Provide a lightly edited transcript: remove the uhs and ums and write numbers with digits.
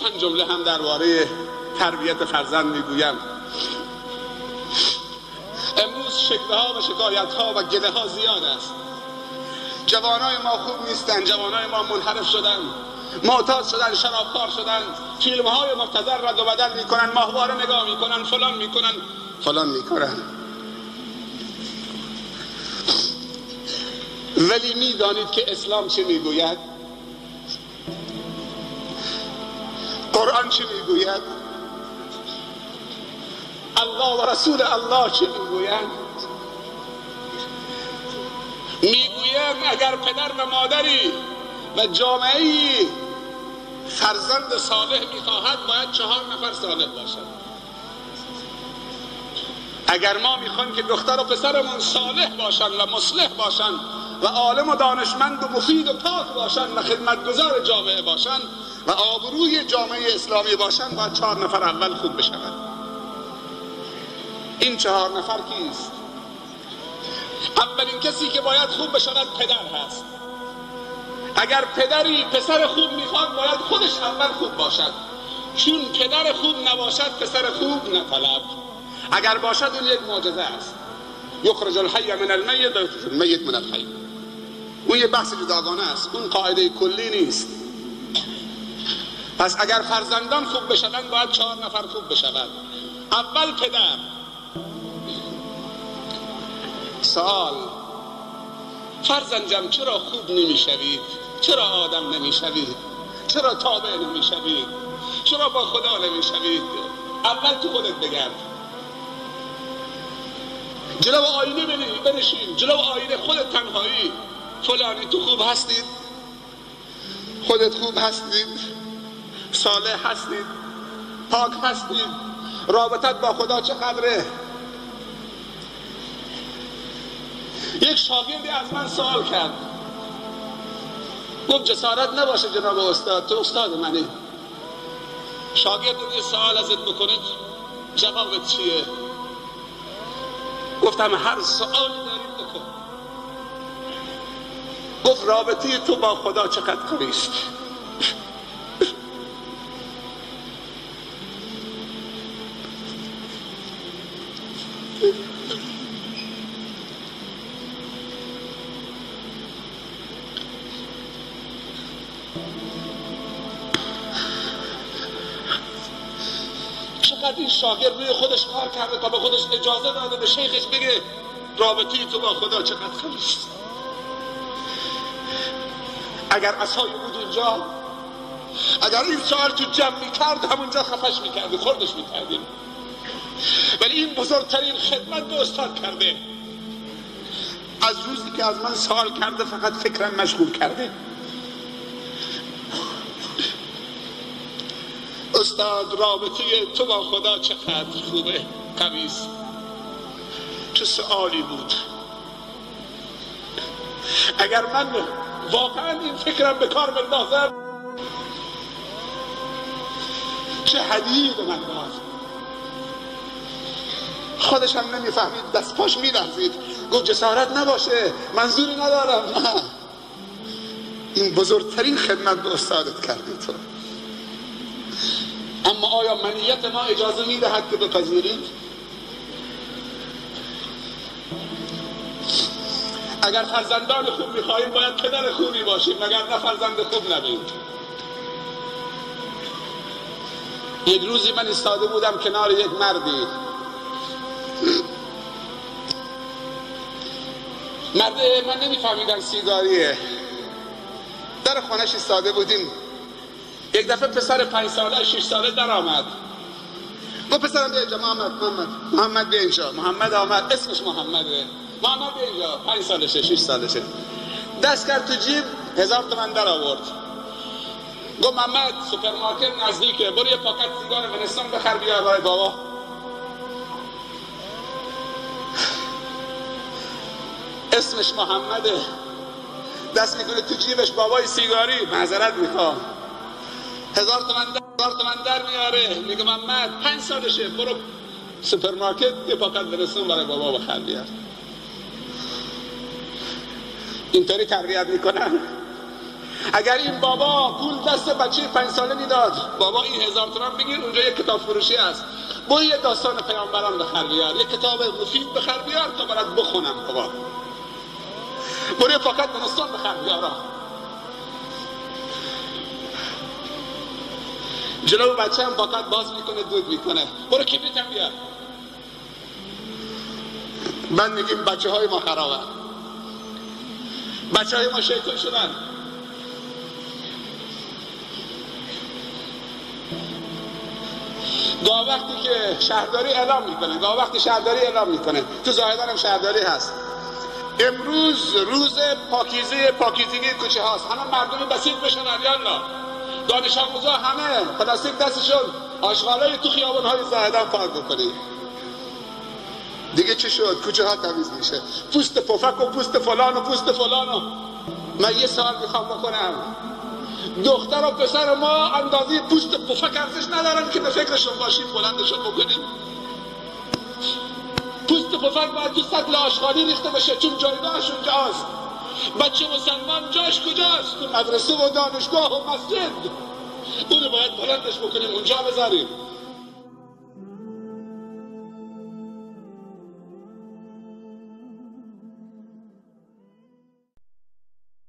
چند جمله هم درباره تربیت فرزند میگویم. امروز شکوه ها و شکایت ها و گله ها زیاد است. جوانای ما خوب نیستن، جوانای ما منحرف شدن، معتاد شدن، شرابخوار شدن، فیلم های مبتذل رد و بدل میکنن، ماهواره نگاه میکنن، فلان میکنن، فلان میکنن. ولی میدانید که اسلام چه میگوید؟ قرآن چه میگوید؟ الله و رسول الله چه میگویند؟ میگویند اگر پدر و مادری و جامعه‌ای فرزند صالح میخواهد باید 4 نفر صالح باشد. اگر ما میخوایم که دختر و پسرمون صالح باشن و مصلح باشن و عالم و دانشمند و مفید و پاک باشن و خدمتگزار جامعه باشن و آبروی جامعه اسلامی باشن، باید 4 نفر اول خوب بشوند. این 4 نفر کیست؟ اولین کسی که باید خوب بشود پدر هست. اگر پدری پسر خوب میخواد باید خودش اول خوب باشد، چون پدر خوب نباشد پسر خوب نطلب. اگر باشد اون یک معجزه است. یخرج الحی من المیت و یخرج المیت من الحی. اون یه بحث جداگانه است، اون قاعده کلی نیست. پس اگر فرزندان خوب بشوند باید 4 نفر خوب بشوند. اول پدر. سوال: فرزندم چرا خوب نمیشوید؟ چرا آدم نمیشوید؟ چرا تابع نمیشوید؟ چرا با خدا نمیشوید؟ اول تو خودت بگرد، جلو آینه بنشین، جلو آینه خودت تنهایی. فلانی تو خوب هستید، خودت خوب هستید، صالح هستید، پاک هستید، رابطت با خدا چقدره؟ یک شاگردی از من سوال کرد، گفت جسارت نباشه جناب استاد، تو استاد منی. شاگرد یه سوال ازت بکنه جوابت چیه؟ گفتم هر سوالی دارید بکن. گفت رابطه تو با خدا چقدر قوی است؟ چقدر این شاگرد روی خودش کار کرده تا به خودش اجازه داده به شیخش بگه رابطه تو با خدا چقدر قوی است. اگر عصای بود اونجا، اگر این سوال تو جمع میکرد همونجا خفش میکردیم، خوردش میکردیم. ولی این بزرگترین خدمت به استاد کرده. از روزی که از من سوال کرده فقط فکرم مشغول کرده. استاد رابطه تو با خدا چقدر خوبه، قوی است. چه سوالی بود. اگر من واقعا این فکرم به کار بندازم چه هدیه‌ای به من داد. خودش هم نمیفهمید، دست پاش میلرزید. گفت جسارت نباشه، منظوری ندارم. نه، این بزرگترین خدمت به استادت کردی تو. اما آیا منیت ما اجازه میدهد که بپذیرید؟ اگر فرزندان خوب میخواهیم باید پدر خوبی باشیم، مگر نه فرزند خوب نبیم. یک روزی من ایستاده بودم کنار یک مردی. مرد من نمیفهمیدم سیگاریه. در خانه‌اش ایستاده بودیم. یک دفعه پسر 5 ساله 6 ساله در آمد. گفت پسرم بیا اینجا، محمد، محمد، محمد بیا اینجا. محمد آمد، اسمش محمده. محمد بیا اینجا، 5 سالشه 6 سالشه. دست کرد تو جیب، 1000 تومن در آورد. گفت محمد سوپرمارکت نزدیکه، برو یه پاکت سیگار ونستان بخر بیار برای بابا. اسمش محمده. دست میکنه تو جیبش، بابای سیگاری، معذرت میخوام. 1000 تومن در میاره. میگه محمد 5 سالشه، برو سوپرمارکت یه پاکت ونستون برای بابا بخر بیار. اینطوری تربیت میکنن. اگر این بابا پول دست بچه 5 ساله میداد، بابا این 1000 تومان بگیر، اونجا یک کتاب فروشی هست، برو یه داستان پیامبران بخر بیار، یه کتاب مفید بخر بیار تا برات بخونم. بابا برو فقط داستان بخر بیار. جلو بچه هم پاکت باز میکنه، دود میکنه، برو کبریتم بیار. من میگیم بچه های ما خرابن، بچه های ما شیطان شدن. گاه وقتی که شهرداری اعلام میکنه، گاه وقتی شهرداری اعلام میکنه، تو زاهدان هم شهرداری هست، امروز روز پاکیزگی کوچه هاست، همه مردم بسیج بشن، یالا دانش آموزا همه پلاستیک دستشون، آشغالای تو خیابان‌های زاهدان پاک بکنید. دیگه چی شد؟ کوچه ها تمیز میشه، پوست پفک و پوست فلان و پوست فلان. و من یه سوال میخوام بکنم، دختر و پسر ما اندازه پوست پفک ارزش ندارن که به فکرشون باشیم بلندشون بکنیم؟ پوست پفک باید تو سطل آشغالی ریخته بشه، چون جایگاهش اونجاست. بچه مسلمان جاش کجاست؟ تو مدرسه و دانشگاه و مسجد. اونو باید بلندش بکنیم، اونجا بذاریم.